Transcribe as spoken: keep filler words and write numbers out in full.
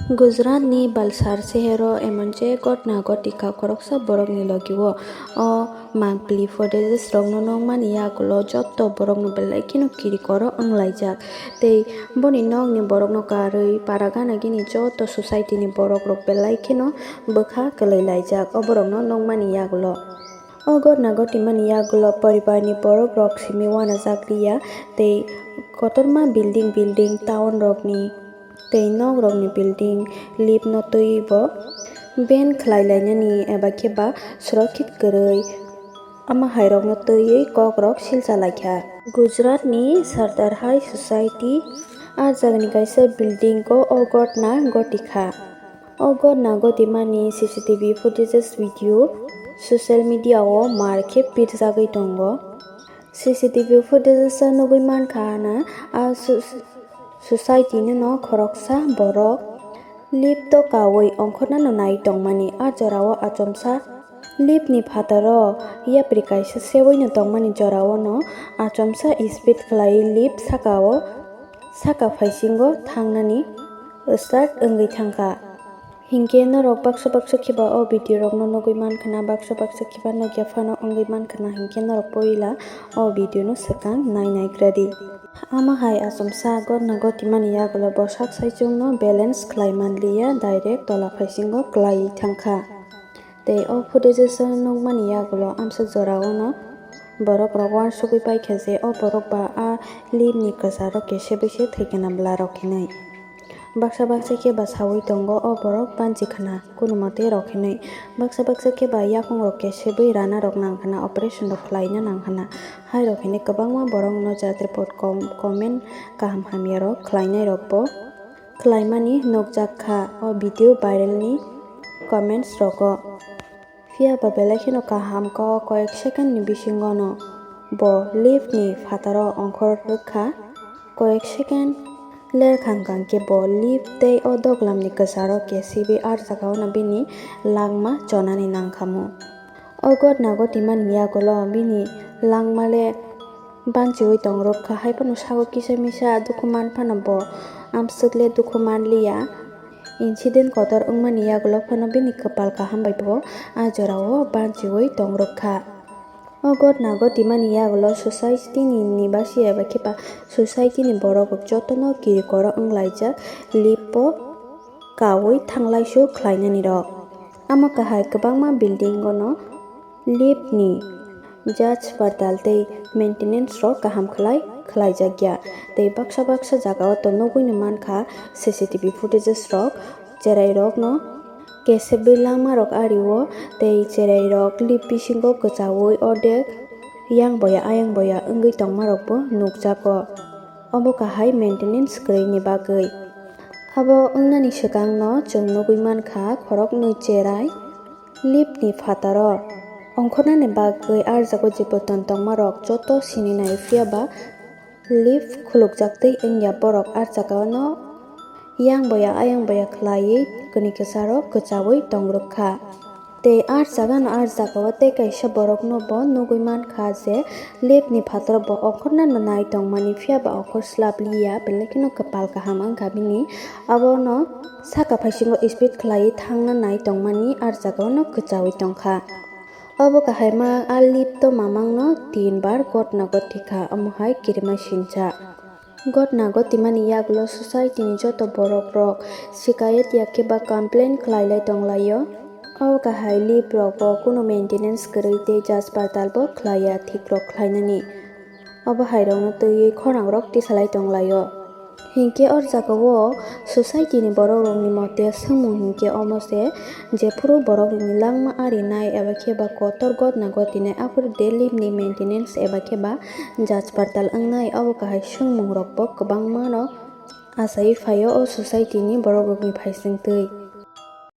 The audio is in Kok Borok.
Gujarat ni Valsad sehero emon je gotna goti kha khoroksa borok ni logi o. O mangpili footages rok no nukmani yagulo joto borok no belai kheno kirikoro wnglaijak. Tei boni nok ni borok no karwi para gana gini joto society ni borok rok belai kheno bwkha kwlwi laijak o borok no nukmani yagulo. O gotna gotimani yagulo poribar ni borok rok simi uanajak liya tei kotorma building building town rok ni tei nok rok ni building lift no twiwi bo ban khlai lainani eba khe ba surokhit kwrwi ama hai rok no twiwi kok rok silcha laikha. Gujarat ni Sardar High Society a jagani kaisa building o o gotna goti kha. O gotna gotimani C C T V footages video social media o mar khe pirjagwi tongo. C C T V footages o nugwi mankha na a su-, society ni no khoroksa borok lift o kawi ongkhorna no nai tongmani. A jora o achomsa lift ni phataro yapri kaisa sewino tongmani jora o no achomsa speed khlaiwi lift saka o saka phaisingo thangnani start wngwi thangkha. Hinkhe norok baksa baksa khe ba o video rok no nugwi mankha na, baksa baksa khe ba nukya phano wngwi mankha na, hinkhe norok poila o video no swkang nai nai gra di. Ama hai achomsa gotna gotimani yagulo bo sak saichung no balance khlai manliya, direct tola phaisingo klaiwi thangkha. Tei o footages o nukmani yagulo amsuk jora o no borok rok uansugwi paikha je o borok ba a lift ni kwcharo kesebwi se thwikha na bwla rok hinwi. Baksa baksa khe ba sawi tongo o borok banchi khna kunumote rok hinwi. Baksa baksa khe ba yakung rok kesebwi rana rok nang khna, operation rok khlaina nang khna. Hai rok hinwi kwbangma borok no jat report com-, comment kaham hamya rok khlainai rok bo khlaimani nukjak kha o video viral ni comments rogo. Phiya ba belai kheno kaham kok koyek second ni bisingo no bo lift ni phataro ongkhor rwkha. Koyek second ler khang khang khe bo lift tei o doglam ni kwcharo kesebwi ar jagao no bini langma chonani nangkhamu. O gotna gotimani yagulo bini langma le banchiwi tongrwk kha, hai phano sago kisa misa dukhu man phano bo amswk le dukhu manliya. Incident kotor wngmani yagulo phano bini kwpal kaham bai bo a jorao banchiwi tongrwk kha. O gotna gotimani yagulo society ni nibasi eba khe ba society ni borok rok jotono kirikoro wnglaijak, lift o kawi thanglaisu khlainani rok. Amo kahai kwbangma building o no lift ni jaj patal tei maintenance rok kaham khlai khlaijakya tei baksa baksa jagao to nugwino mankha C C T V footages rok, cherai rokno kesebwi langma rok ario tei cherai rok lift bisingo kwchawi ordek yang boya ayang boya wngwi tongma rokbo nukjago. Obo kahai maintenance kwrwini bagwi. Abo wngnani swkangno chwng nugwi mankha khoroknwi cherai lift ni phataro ongkhornani bagwi arjago je beton tongmarok joto sini nai phiya ba lift khulukjak tei wngya borok arjagano yang boya ayang boya khlaiwi kwnwi kwcharok kwchawi tongrwkha. Tei ar jagano ar jagao tei kaisa borokno bo nugwi mankha je lift ni phataro bo ongkhornano nai tongmani phiya ba ongkhor slap liya belai kheno kwpal kaham wngkha bini. Abono saka phaisingo speed khlaiwi thangna nai tongmani ar jagao no kwchawi tongkha. Obo kahaima a lift o mamangno tin bar gotna goti kha, omo hai kirima sincha. Gotna gotimani yagulo society ni joto borok rok shikayat ya khe ba complain khlai lai tong laio. O kahai lift rok bo kunu maintenance kwrwi tei jaspartal bo khlai ya thik rok khlainani. Obo hai rok no twiwi khorang rok tisa lai tong laio. Hinkhe o jagao society ni borok rok ni mote swngmung hinkhe omo se, jephuru borok rok ni langma arinai eba khe ba kotor gotna gotinai aphuru daily ni maintenance eba khe ba jaspartal wngnai, abo kahai swngmung rok bo kwbangma no achaiwi phaio o society ni borok rok ni phaising twi.